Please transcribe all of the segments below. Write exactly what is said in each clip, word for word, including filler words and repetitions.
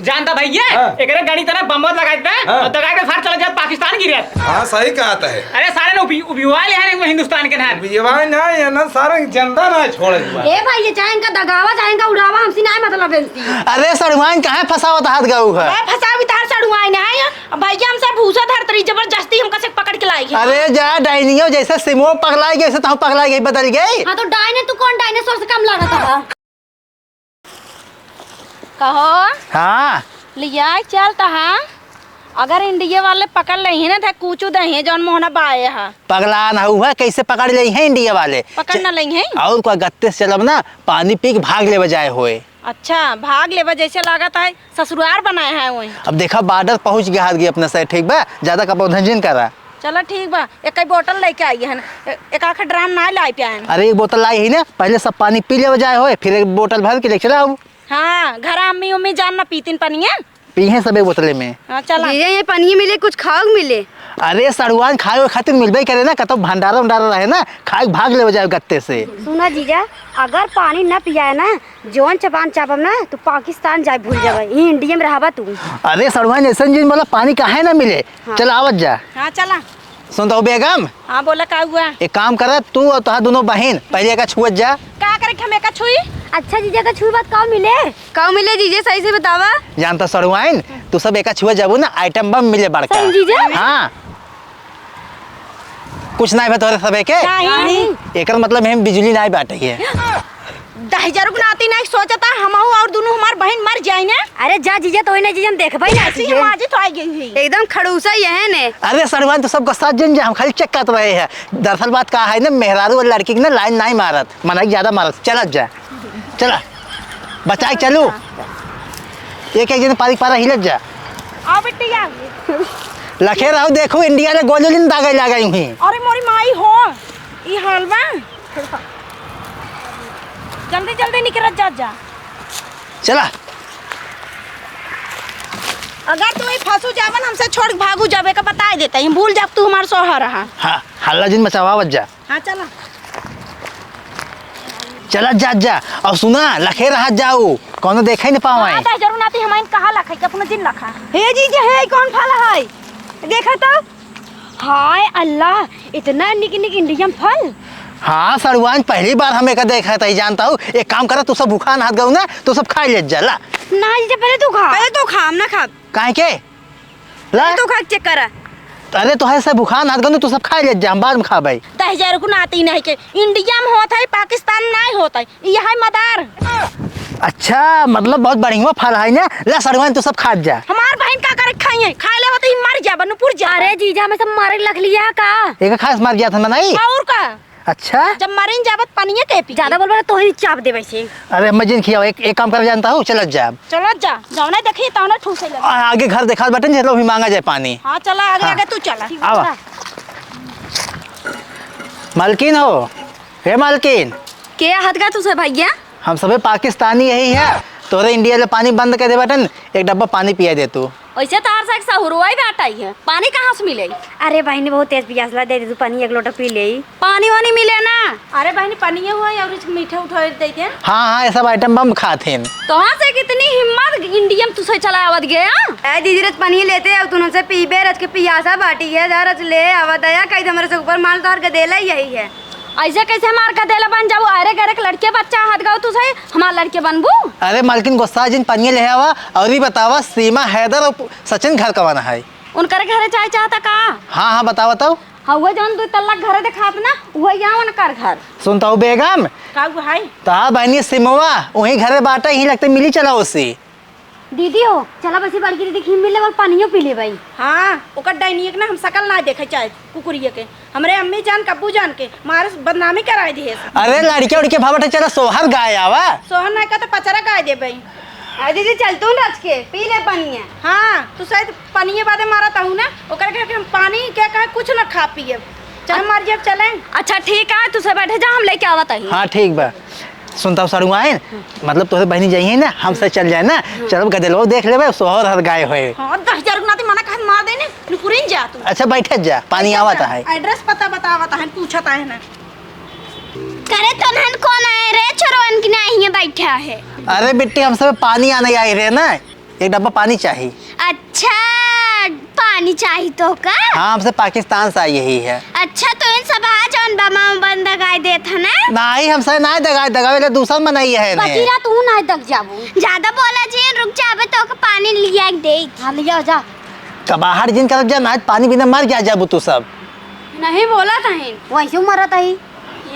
जानता भैया, हाँ। एकरे गाड़ी तना बम मत लगाइत बे, हाँ। और दगाई बे फार चला जात पाकिस्तान की रे। हाँ, सही कहत है। अरे सारे ने उबि-, उबिवाए ले हैं हिंदुस्तान के नाम। उबिवाए ना, ये ना सारे जिंदा ना छोड़े हुआ। ए भाई, ये चाहे इनका दगावा, चाहे इनका उड़ावा, हमसे ना मतलब इनसी। अरे सड़ुआइन काहे फंसावत हाथ गऊ है? मैं फंसावी तार सड़ुआइन है। अब भैया हमसे भूसा धरत रही, जबरदस्ती हमका से पकड़ के लाई है। अरे जा डाइनियो, जैसे सिमो पगलाई गई, वैसे तहूँ पगलाई गई, बदल गई। हाँ तो डाइन है, तू कौन डायनासोर से कम लागत है? कहो। हाँ। लियाए चल त हाँ। अगर इंडिया वाले पकड़ लेइहें ना, त कूचू देइहें जौन मोहना बाए हा। पगला न हुआ, कैसे पकड़ लेइहें इंडिया वाले? पकड़ च-, न लेइहें। और कोई गत्ते से चलब ना, पानी पी के भाग लेवे जाए होए। अच्छा, भाग लेवे जैसे लागत है, ससुरार बनाए है वही। अब देखा, बॉर्डर पहुँच गया, हाथ गई अपने से, ठीक बा? ज्यादा कपौधा जिन करा। चलो ठीक बा, एक ही बोतल लेके आई हन, ए-, एक आखा ड्राम ना लाई पियान। अरे एक बोतल लाई ही ना, पहले सब पानी पी लेवे जाए होए, फिर एक बोतल भर के ले चला आऊ। हाँ, घर अम्मी उम्मी जान ना पीतीन पनिया। पी हैं सब एक बोतले में। हाँ, चला। जीजा, ये पनिया मिले, कुछ खाओ मिले? अरे सड़ुआन खाए खातिर मिलबे करे ना, कतौ भंडारा उंडारा रहे ना, खाए भाग लेवे जाए गत्ते से। सुना जीजा, अगर पानी न पियाए ना, जौन चबान चाबब ना, तू पाकिस्तान जाए भूल जाबे, ई इंडिया में रहबा तू। अरे सड़ुआइन, ऐसन जिन बोला, पानी काहे ना मिले? हाँ। चल आवत जा। हाँ, चला। सुन तो बेगम। हाँ, बोला, का हुआ? एक काम करा, तू और तोहार दोनों बहिन पहले एका छुअत जा। का करे हम एका छुई? अच्छा जीजा, का छुई बात का मिले? का मिले जीजा, सही से बतावा। जानता सड़ुआइन, तू सब एका छुअत जाबू ना, आइटम बम मिले बड़का। सही जीजा? हाँ। कुछ नाई बा तोहरे सबे के? नहीं। एकर मतलब हम बिजुली नाई बाटे है। दहिजरू के नाती नाई सोचता, हमहू और दुनू हमार बहिन मर जाई ना। अरे जा जीजा, तो ना जीजा, हम देखबे ना ऐसी जीजा। हम आज तो आई गई हुई। एकदम खड़ूसा ही है ने। अरे सड़ुआइन, तू सब गुस्सा जिन जा, हम खाली चेक करत रहे हैं। दरअसल बात का है ना, मेहरारू और लड़की के ना लाइन नाई मारत, मना ज्यादा मारत। चलत जा, चला, बचा के चलू। एक एक जन पारी पारा हिलत जा। आओ बिट्टी, आओ। लखे रहो, देखो इंडिया ले गोली उली दागे लागे हुई। अरे मोरी माई हो, ई हाल बा। जल्दी जल्दी निकरत जा, जा। चला। अगर तू ई फंसू जावन, हमसे छोड़ के भागू जाबे का बताए देता, हम भूल जाब तू हमार सोहर रहा। हाँ, हल्ला जिन मचावावत जा। हाँ, चला। चला जा, जा। और सुना, लखे रहा जाऊ, कौनो देखे न पावे। हाँ, दहिजरू नाती हमाइन कहाँ लखे, कि अपना जिन लखा। हे जीजा, हे कौन फल है? देखा तो। हाय अल्लाह, इतना निक निक इंडियन फल। हाँ, सड़ुआन, पहली बार हम एका देखा था, जानता हूँ। एक काम करा, तू सब भूखा हाथ गऊ ना, तू सब खा ले जा, ला। ना जीजा, पहले तू खा। पहले तू खा, हम ना खा। काहे के? ला। तू खा के चेक करा। अरे, तोहे से भुखान हाथ गंदू, तू सब खाए ले जा, हम बाद में खाबै। दहिजर को नाती नहीं के, इंडिया में होत है, पाकिस्तान में नहीं होत है, यह है मदार। अच्छा, मतलब बहुत बढ़िया फल है ना। ला सड़ुआन, तू सब खा जा। हमार बहन का करे खाइए, खाए ले होत ही मर जा, बनुपुर जा। अरे जीजा, हमें सब मारे लख लिया का? एक खास मर गया था ना, नहीं? और का? अच्छा। जब मरे न जाबत पनिया के पी। ज्यादा बोलबे ना तो ही चाप देबे से। अरे अम्मा जी, खियाओ, एक, एक काम कर जानता हूँ, चलत जाब। चलत जा, जौने देखी तौने ठूसे लगे। आ, आगे घर देखात बाटे, चलो भी मांगा जाए पानी। हाँ, चला आगे, हाँ। आगे तू चला। आवा। मालकिन हो, हे मालकिन। के हद का तू से भैया? हम सभे पाकिस्तानी यही है, तोरे इंडिया ले पानी बंद कर दे बाटन, एक डब्बा पानी पिया दे तू। वैसे तो हर साइड सहुरवा ही बाटा ही है, पानी कहाँ से मिले? अरे बहनी, बहुत तेज पियास ला, दे दे तू पानी, एक लोटा पी ले। पानी वानी मिले ना? अरे बहनी, पानी हुआ है और कुछ मीठा उठा दे दे। हाँ, हाँ, ये सब आइटम बम खात हैं। तो हाँ से कितनी हिम्मत, इंडिया में तुझसे चला आवत गया? ए दीदी, रच पानी लेते आओ, तू उनसे पीबे, रच के पियासा बाटी है, जा रच ले आवा, दया कई दे हमरे से ऊपर, माल तोहर गदेला ही यही है। ऐसे कैसे हमार गदेला बन जाबू? अरे गरे के लड़के बच्चा हाथ गाओ तू सही, हमार लड़के बनबू? अरे मालकिन, गुस्सा जिन, पनिया ले आवा। और ही बतावा, सीमा, हैदर और सचिन घर कवन है? उनकर घरे जाए चाहता का? हाँ, हाँ, बतावा तो। हाँ, वो जौन दो तल्ला घर देखात ना, वो यहाँ उनकर घर। सुनता हूँ बेगम। का हुआ है? ता बहनी सिमवा, वहीं घरे बाटा, यहीं लगते मिली चला उसी। दीदी हो, चला बस ये बड़की दीदी खीम मिले और पानियो पी ले भाई। हाँ, ओकर डाइनिया के ना हम सकल ना देखे चाहे कुकुरिया के। हमरे अम्मी जान, कब्बू जान के मारे से बदनामी कराए दिए। अरे लड़के उड़के भावटे, चला सोहर गाय आवा। सोहर ना का तो पचरा गाय दे भाई। अरे दीदी चल तू रच के पी ले पानिया। हाँ, तू शायद पानिया बादे मारा ताहू ना, ओकर के हम पानी के कहे कुछ ना खा पिए। चाहे मर जाए चले। अच्छा ठीक है, तू से बैठे जा, हम लेके आवत ही। हाँ ठीक बा। सुनता हूँ सड़ुआइन, मतलब तोहरे बहनी जाइए ना, हमसे चल जाए ना, चलो गदेलवा देख लेबे, सोहर हर गाय होए। हाँ, दस हजार गुना ते मना कहत मार देने, नुकुरिन जा तू। अच्छा बैठे जा, पानी आवत है। एड्रेस पता बतावत है, पूछत है ना। करे तोनहन कौन आए रे, छोरवन की नहीं है बैठा है। अरे बिट्टी, हम सब पानी आने आए रहे ना। एक डब्बा पानी चाही। अच्छा, पानी चाही तोहका? हाँ, हमसे पाकिस्तान से आई यही है। अच्छा, तो इन सब आ जौन बमा बंद लगाई देत है ना? नाही, हमसे नाही दगाई, दगावे ले दूसर मनई है ने। बकीरा तू नाही दग जाबू। ज्यादा बोला जिन, रुक जाबे तोहका पानी लिया के देई। हाँ, लिया जा। कबाहर जिन करत जा, नाही पानी बिना मर जा जाबू तू सब। नहीं बोला तहीं। वैसे मरत ही।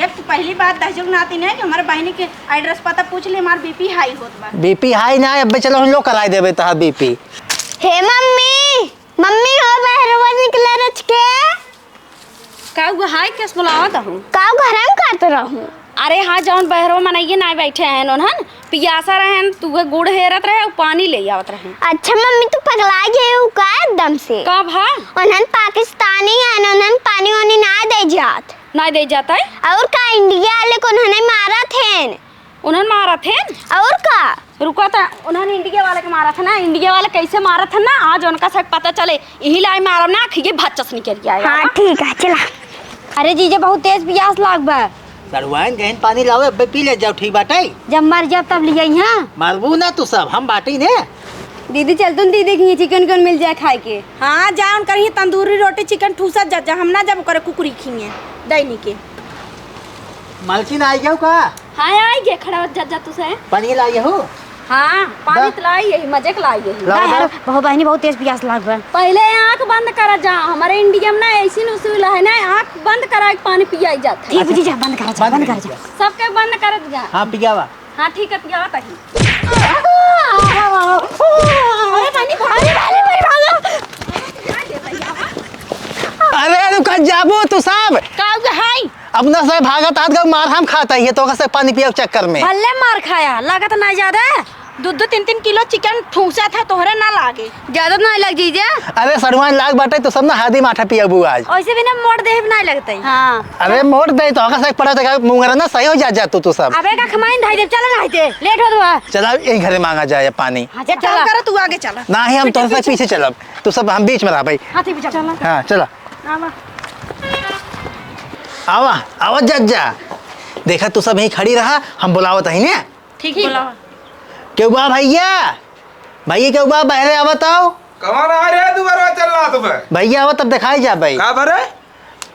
ये तो पहली बात दहजुक नाती ने कि हमारे बहिनी के address पता पूछ ले, हमार BP high होत बा। BP high ना, अबे चलो हम लोग कराई देबे तहार BP। हे मम्मी, मम्मी हो बहरवा निकले रच के। का हुआ? हाय, केस बुलावत हूँ। का घर में करत रहूँ? अरे हाँ, जौन बहरवा मनइये ना बैठे हैं उन्हन, पियासा रहन, तू गुड़ हेरत रहे और पानी ले आवत रहे। अच्छा मम्मी, तू पगला गए हो का एकदम से? कब है? उन्हन पाकिस्तानी हैं, उन्हन पानी वानी ना दे जात। ना दे जाता है? और का इंडिया वाले को उन्हन मारत हैं? उन्हन मारत हैं? और का? रुका था, उन्हन इंडिया वाले के मारत है ना, इंडिया वाले कैसे मारत है ना, आज उनका से पता चले, यही लाई मारब ना, खिए भच्चस निकल जाएगा। हाँ, ठीक है, चला। अरे जीजा, बहुत तेज पियास लाग बा। सड़ुआइन गहन पानी लावे, अब्बे पी ले जाओ, ठीक बाटे? जब मर जाब तब लियाई, हाँ? मरबू ना तू सब, हम बाटी ने। दीदी, चल तुम दीदी की चिकन कौन मिल जाए खाए के। हाँ, जा उनकर ही तंदूरी रोटी चिकन ठूसा जा, जा, हम ना जब ओकरे कुकुरी खिए, दैनी के। मलकिन आई गयो का? हाँ, आई गे, खड़ा हो जा, जा तू से। पानी लाई हो? हाँ, पानी बा- तो लाई यही, मजे के लाई यही। लाओ, बा- लाओ। बहु बहिनी बहुत तेज पियास लाग बा। पहले आँख बंद करा जा, हमारे इंडिया में ना ऐसी नुस्खा है ना, आँख बंद करा के पानी पियाई जात है। ठीक, अच्छा। जी, जा, बंद करा जा, बंद बंद करा करा जा। जा। सबके बंद कर जा। हाँ, पियावा। हाँ, ठीक है, पियावा तही। अरे, पानी, पानी, पानी, पानी, पानी। अरे, रुक जाबू तू सब। का हुआ है? अपना से भागत आत गऊ मार हम खाता ही है, तो से पानी पिया चक्कर में। भले मार खाया, लागत ना ज्यादा। दो दो तीन तीन किलो चिकन ठूसा था, तोहरे ना लागे। ज्यादा ना लग जीजा। अरे सड़ुआइन लाग बाटे, तो सब ना हरदी माठा पियबू आज। ऐसे भी ना मोड़ देह ना लगते। हाँ। अरे मोड़ दे तो का से पड़ा था, मुंगरा ना सही हो जा, जा तू, तू सब। अबे का खमाइन धाई दे, चला ना आते, लेट हो दुआ। चला, यही घरे मांगा जाए पानी। हाँ, एक काम चला। करो, तू आगे चला। ना ही हम पीछे, तोहसे पीछे। पीछे चलब, तू सब हम बीच में रह भाई। हाँ, ठीक है, चला। हाँ, चला। आवा। आवा, आवा, जा, जा। देखा, तू सब यहीं खड़ी रहा, हम बुलावत हई ने। ठीक है। बुलावा। केहू बा भैया? भैया, केहू बा? बहरे आवत आओ। कौन आ रे दुआरा चल रहा तुम्हें? भैया, आवत तब दिखाई जा भाई। का बरे?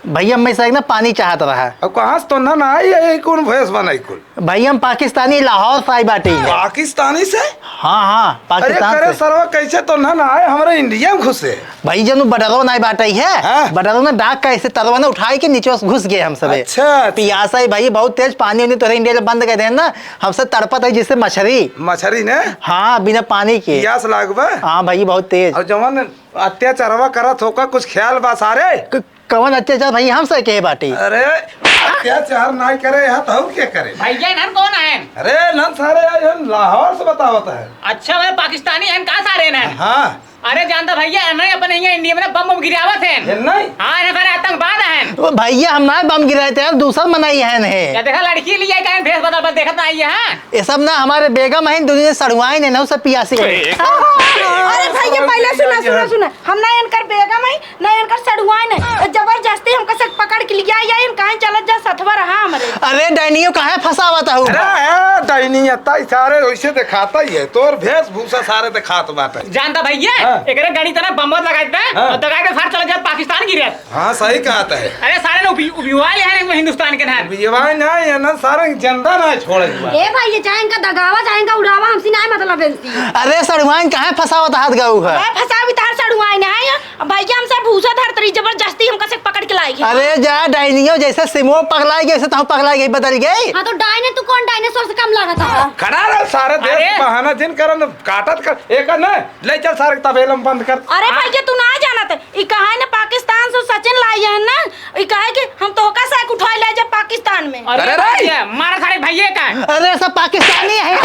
भैया, मैं से एक ना पानी चाहत रहा। अब कहाँ से तो ना, ना आई, ये कौन भैंस बनाई कुल? भाई, हम पाकिस्तानी लाहौर से आई बाटी है। पाकिस्तानी से? हाँ, हाँ, अरे पाकिस्तान करे से। सरवा, कैसे तो ना, ना आए, हमारे इंडिया में घुसे। भाई, जनु बॉर्डरो नाई बाटे है, हाँ। बॉर्डरो ना डाक का ऐसे तरवा ना उठाए के नीचे घुस गए हम सबे। अच्छा, अच्छा। पियासा है भाई, बहुत तेज पानी उनी तोरे इंडिया में बंद कर देना, हमसे तड़पत है जिससे मछरी। मछरी ने? हाँ, बिना पानी के। पियास लागबा? हाँ भाई, बहुत तेज। और जवन अत्याचारवा करत होका, कुछ ख्याल बा सारे? क-, कवन अत्याचार भाई हमसे के बाटी? अरे, अत्याचार नाई करे, यहाँ तो और क्या करे? भैया, इन्हन कौन आयन? अरे, इन्हन सारे आए हैं, लाहौर से बतावत है। अच्छा, वे पाकिस्तानी हैं, कहाँ सारे हैं? हाँ। अरे, जानता भैया, इन्हन अपने यहाँ इंडिया में ना बम बम गिरावत हैं। ये नहीं? हाँ, इन्हन सारे आतंकवाद हैं। ओ भैया, हम ना बम गिराए थे यार, दूसर मनई हैं ने। क्या देखा, लड़की लिया क्या भेस बदल बदल देखत ना आई है, हाँ? ये सब ना हमारे बेगम हैं, दुनिया सड़ुआइन है ना, सब पियासी है। अरे भैया, पहले सुना, सुना, सुना। हम ना इनकर बेगम है, ना इनकर सड़ुआइन है। जबरदस्ती हमका से पकड़ के लिया या इन कहाँ चलत जा सथवा रहा हमरे। अरे डाइनियो काहे फंसावत हूँ? अरे ए, डाइनी अत्ता सारे वैसे दिखाता ही है, तोर वेशभूषा सारे दिखात बाटे। जानता भैया, हाँ। एकरे गाड़ी तना बम्बत लगाई दे, हाँ। और दगाई के फार चला जा पाकिस्तान की रेत। हाँ, सही कहत है। अरे सारे ने उबी-, उबिवाए ले हैं हिंदुस्तान के नाम। उबिवाए ना, ये ना सारे जिंदा ना छोड़े। ए भाई, ये चाहे इनका दगावा, चाहे इनका उड़ावा, हमसे ना मतलब है इनसी। अरे सड़ुआइन काहे फंसावत हाथ गऊ है? अरे फंसावी तार सड़ुआइन है, अब भैया हमसे भूसा धरत रही, जबरदस्ती हमका से पकड़ के लाई गई। अरे जा डाइनियो, जैसे सिमो पगलाई गई, वैसे तहूँ पगलाई गई, बदल गई। हाँ, तो डाइन है, तू कौन डायनासोर से कम लागत है? खड़ा रहो, सारे देश अरे! के बहाना जिन करन काटत कर, एक न ले चल सारे तबेला में बंद कर। अरे हाँ। भैया, तू ना जानत है, ई कहा है ना पाकिस्तान से सचिन लाई है ना, ई कहा है कि हम तोहका से उठा ले जा पाकिस्तान में। अरे अरे रे! भैया, मारा सारे भैया का। अरे सब पाकिस्तानी है।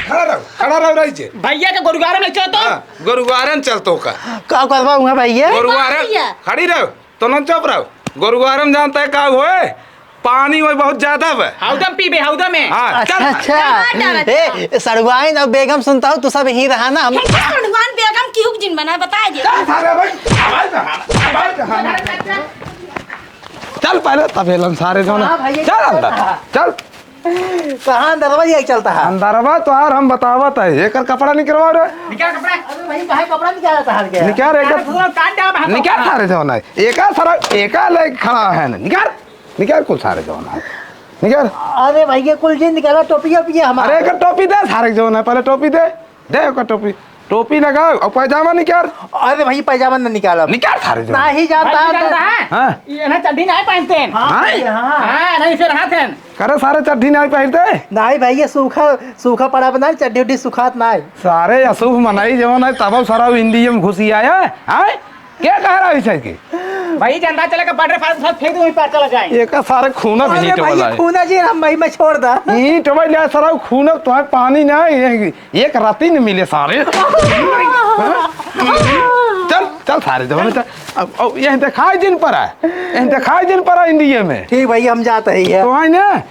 खड़ा रहो, खड़ा रहो, रही जे। भैया के गुरुद्वारे में चल तो। हाँ। गोरुआरन चलतो का? का करबा हुआ भैया? गोरुआरन, भैया। खड़ी रहो, तो न चुप रहो। गोरुआरन जानता है का हुए? पानी वही बहुत ज्यादा बा। हौदा में पीबे, हौदा में। हाँ, अच्छा, चल। अच्छा। चल, हट, हट। ए, सड़ुआइन और बेगम सुनता हूँ, तू सब यहीं रहा ना, हम इनका सड़ुआइन बेगम की हुक जिन बना, बता दे। चल, सारे भाई, आवाज ना, आवाज ना। चल पहले तबेलन सारे जो ना। हाँ, भैया, चल अंदर, हाँ। चल। कहाँ अंदरवा ये चलता है? अंदरवा तोहार हम बतावत है, एकर कपड़ा निकरवा रे। निकाल कपड़ा। अरे भाई, काहे कपड़ा निकालत है हर के? निकाल एकर। निकाल सारे जवन है। एका सारा, एका ले खड़ा है ना। निकाल, निकाल कुल सारे जवन है। निकाल। अरे भाई, ये कुल जी निकाला, टोपी ओपी है हमारा। अरे एकर टोपी दे सारे जवन है, पहले टोपी दे। दे ओकर टोपी। टोपी लगाओ और पैजामा निकाल। अरे भाई, पैजामा न निकालब। निकाल सारे जवन। नहीं जाता भाई, है। निकाल रहा है। हाँ। ये ना चड्ढी नहीं पहनते हैं। हाँ, हाँ? हाँ। हाँ, नहीं फिर हाथ है। करे सारे चड्ढी नहीं पहनते। नहीं भाई, ये सूखा, सूखा पड़ा बना, चड्ढी उड्ढी सुखात नहीं। सारे अशुभ मनाई जवन है, तब सारा इंडिया में घुसी आया है। हाँ? क्या कह रहा है इसे के? भाई, झंडा चले का बॉर्डर फाड़ के फेंक दो, वहीं पार चला जाए। एका सारे खूना भी अरे ईंट भाई, वाला ये है। खूना जी, हम भाई में छोड़ दा। ईंट वाला सारा खूना तो है, पानी ना है, एक राती न मिले सारे। चल, चल सारे जवन, चल। अब, अब ये दिखाई जिन पर है, ये दिखाई जिन पर है इंडिया में। ठीक भाई, हम जाते ही है। तो है ना?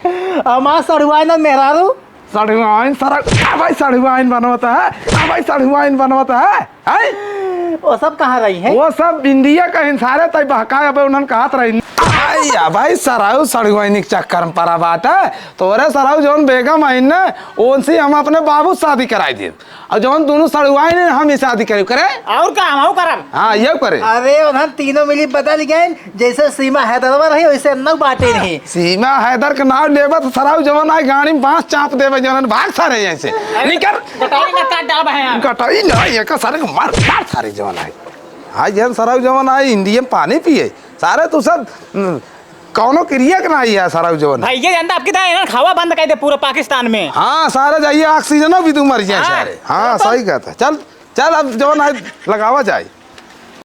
हमार सड़ुआइन मेहरारू। सड़ुआइन सारा, आ भाई सड़ुआइन बनवता है, आ भाई सड़ुआइन बनवता है, हैं? वो सब कहाँ रही हैं? वो सब इंडिया का हिन सारे, तई बहकाए अबे उन्हन कहत रही। आई, आ भाई सराऊ सड़ुआइन के चक्कर में पड़ा बाटा। तोरे सराऊ जौन बेगम आइन ना, उनसे हम अपने बाबू से शादी कराई देब। और जौन दोनों सड़ुआइन हैं, हम ही शादी करे, करे? और का, हम करब? हाँ, ये करे। अरे, उन्हन तीनों मिली बदल गए, जैसे सीमा हैदरवा रही, वैसे न बाटे नहीं। सीमा हैदर के नाम लेबा तो सराऊ जवन आए, गाड़ी में बांस चाप देबे, जवन भाग सारे ऐसे। अरे, निकर। गटारी में काट डालब है यार। गटारी ना, ये का सारे को मार, मार सारे जवन आए। आज जन सराऊ जवन आए, इंडिया में पानी पिए। सारे तू सब, हम्म, कौनो क्रिया के ना आई है सराऊ जवन। भाई, ये जनता आपकी तरह इन्हन खावा बंद कर दे पूरे पाकिस्तान में। हाँ, सारे जाइए, ऑक्सीजन भी तू मर जाए हाँ। सारे। हाँ, तो सही कहता है। चल, चल, अब जवन आए, लगावा जाए।